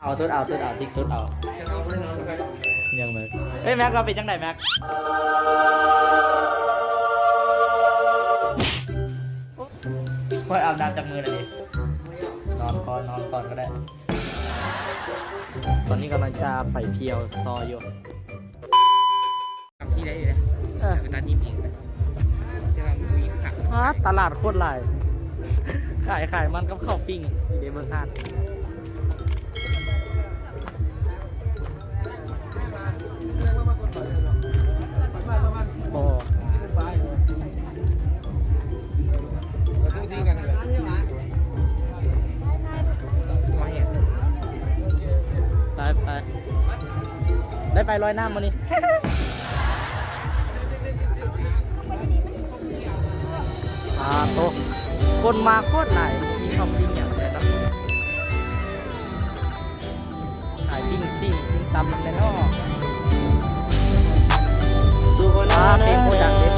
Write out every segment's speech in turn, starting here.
ເອົາ ຕຸດເອົາ ຕຸດເອົາ ຕິກຕຸດເອົາ. ຍັງແມັກ ເອີຍ ແມັກ ເຮົາເປັນຈັ່ງໃດແມັກ? ຂ້ອຍອາບນ້ຳຈັກມື້ແລ້ວນີ້. ນອນກ່ອນ ນອນກ່ອນກໍໄດ້. ຕອນນີ້ກຳລັງຈະໄປທ່ຽວຕໍ່ຢູ່. ທີ່ໄດ້ຢູ່ເດ້ ເອີ ໄປຕັດຍິບເອງ ແຕ່ວ່າມັນມີຜັກ. ຮະ ຕະຫຼາດໂຄດຫຼາຍ ຂາຍ ຂາຍມັນກັບເຂົ້າປີ້ງ ເດ ເບິ່ງຮ້ານ. ບໍ່ ໄປ ໄປ ໄດ້ໄປລອຍນ້ຳມື້ນີ້. ອາໂຕ ຄົນມາໂຄດຫຼາຍ ມີເຂົ້າກິນຫຍັງແດ່ເນາະ. ຂາຍປີ້ງຊີ້ນ ປີ້ງຕັບນຳແດ່ເນາະ. ອາ ເພງໂຄດດັງເດ້.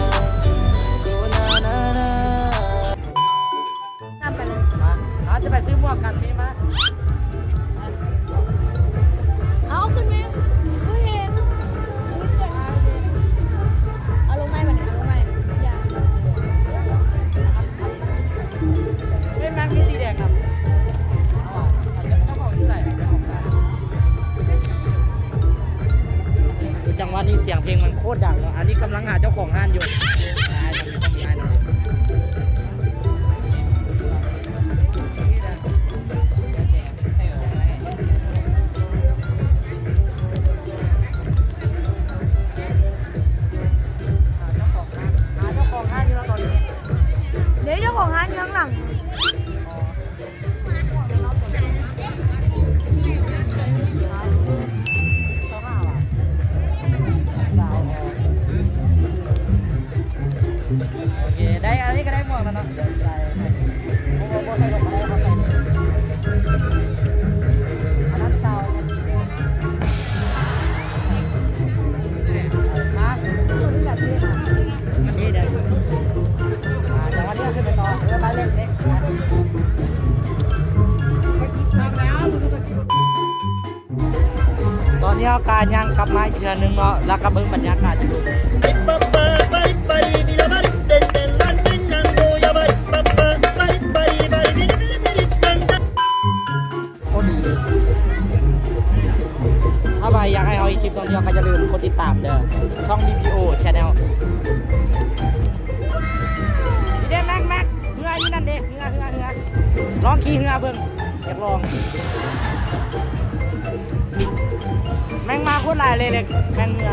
ຂ້າມໄປເລີຍ ມາ ເຮົາຈະໄປຊື້ໝວກກັນ ມີມາ. ເອົາຂຶ້ນມາ ບໍ່ເຫັນ. ເອົາລົງໃໝ່ບັດນີ້ ເອົາລົງໃໝ່ ຢ່າ. ເປັນນາງມີສີແດງນຳ. ເຈົ້າຂອງຢູ່ໃສ? ຈັງຫວະນີ້ສຽງເພງມັນໂຄດດັງເນາະ. ອັນນີ້ກຳລັງຫາເຈົ້າຂອງຮ້ານຢູ່. ເດ້ ເຈົ້າຂອງຮ້ານຢູ່ທາງຫຼັງ. ໂອເຄ ໄດ້ ອັນນີ້ກໍໄດ້ໝວກແລ້ວເນາະ. ຕອນນີ້ເຮົາກະຍ່າງກັບມາອີກເທື່ອໜຶ່ງເນາະ ແລ້ວກະເບິ່ງບັນຍາກາດຢູ່. ໂຄດດີ. ຖ້າໃຜຢາກໃຫ້ເຮົາເຮັດຄລິບທ່ອງທ່ຽວກໍຢ່າລືມກົດຕິດຕາມເດີ້ ຊ່ອງ ບີ ພີ ໂອ Channel. ນີ້ເດ້ ແມັກ ແມັກ ເຮືອຢູ່ນັ້ນເດ້ ເຮືອ ເຮືອ ເຮືອ ລອງຂີ່ເຮືອເບິ່ງ ຢາກລອງ. ແມັງມາໂຄດຫຼາຍເລີຍ ແມັງເມືອ.